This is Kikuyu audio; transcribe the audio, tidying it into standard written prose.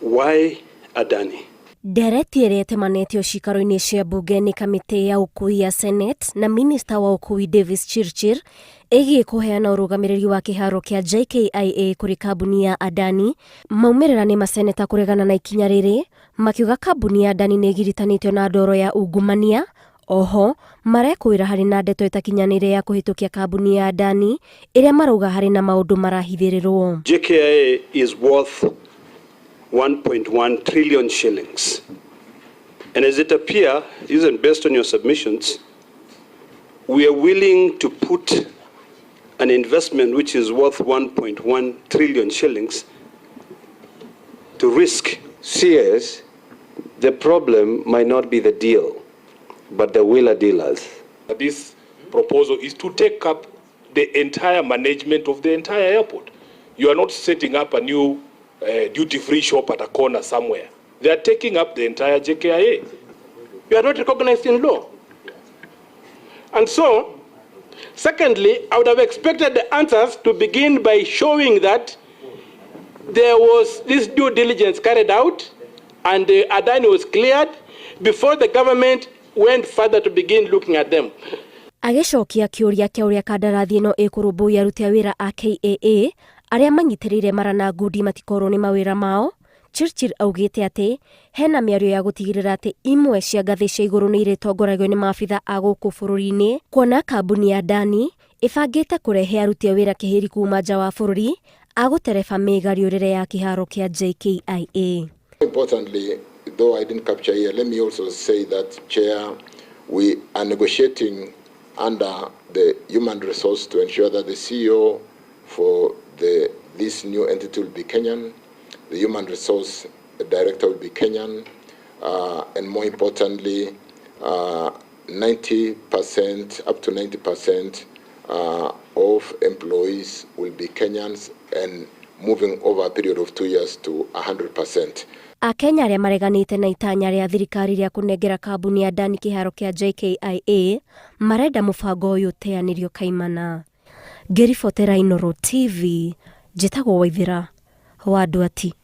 Why Adani? Ndereti ĩrĩa ĩtemanĩtio ciikaro-inĩ cia mbunge nĩ kamĩtĩ ya ũkui ya Senate na minista wa ũkui Davis Chirchir ĩgiĩ kũheana ũrũgamĩrĩri wa kĩharo kĩa JKIA kũrĩ kambuni ya Adani. Maumĩrĩra nĩ maseneta kũregana na ikinya rĩrĩ makiuga kambuni ya Adani nĩ ĩgiritanĩtio na ndoro ya ungumania. Oho marekũĩra harĩ na ndeto ĩtakinyanĩire ya kũhĩtũkia kambuni ya Adani ĩrĩa marauga harĩ na maũndũ marahithĩrĩrwo. JKIA is worth 1.1 trillion shillings. And as it appears, isn't based on your submissions, we are willing to put an investment which is worth 1.1 trillion shillings to risk. CS, the problem might not be the deal, but the wheeler dealers. This proposal is to take up the entire management of the entire airport. You are not setting up a new duty-free shop at a corner somewhere. They are taking up the entire JKIA. You are not recognized in law. And so, secondly, I would have expected the answers to begin by showing that there was this due diligence carried out and the Adani was cleared before the government went further to begin looking at them. Agĩcokia kĩũria kĩa ũrĩa kandarathi ĩno ĩkũrũmbũiya aruti a wĩra a KAA arĩa manyitĩrĩire mara na ngundi matikorwo nĩ mawĩra mao, Chirchir augĩte atĩ hena mĩario ya gũtigĩrĩra atĩ imwe cia ngathĩ cia igũrũ nĩ irĩtongoragio nĩ maabitha a gũkũ bũrũri-inĩ, kuona kambuni ya Adani ĩbangĩte kũrehe aruti a wĩra kĩhĩri kuma nja wa bũrũri a gũtereba mĩgariũrĩre ya kĩharo kĩa JKIA. Importantly, though I didn't capture here, let me also say that, Chair, we are negotiating under the human resource to ensure that the CEO for this new entity will be Kenyan, the human resource director will be Kenyan, and more importantly, 90%, up to 90% of employees will be Kenyans, and moving over a period of 2 years to 100%. Akenya arĩa mareganĩte na itanya rĩa thirikari rĩa kũnengera kambuni ya Adani kĩharo kĩa JKIA marenda mũbango ũyũ ũteanĩrio kaimana. Ngĩribotera Inooro TV, njĩtagwo Waithĩra wa Nduati.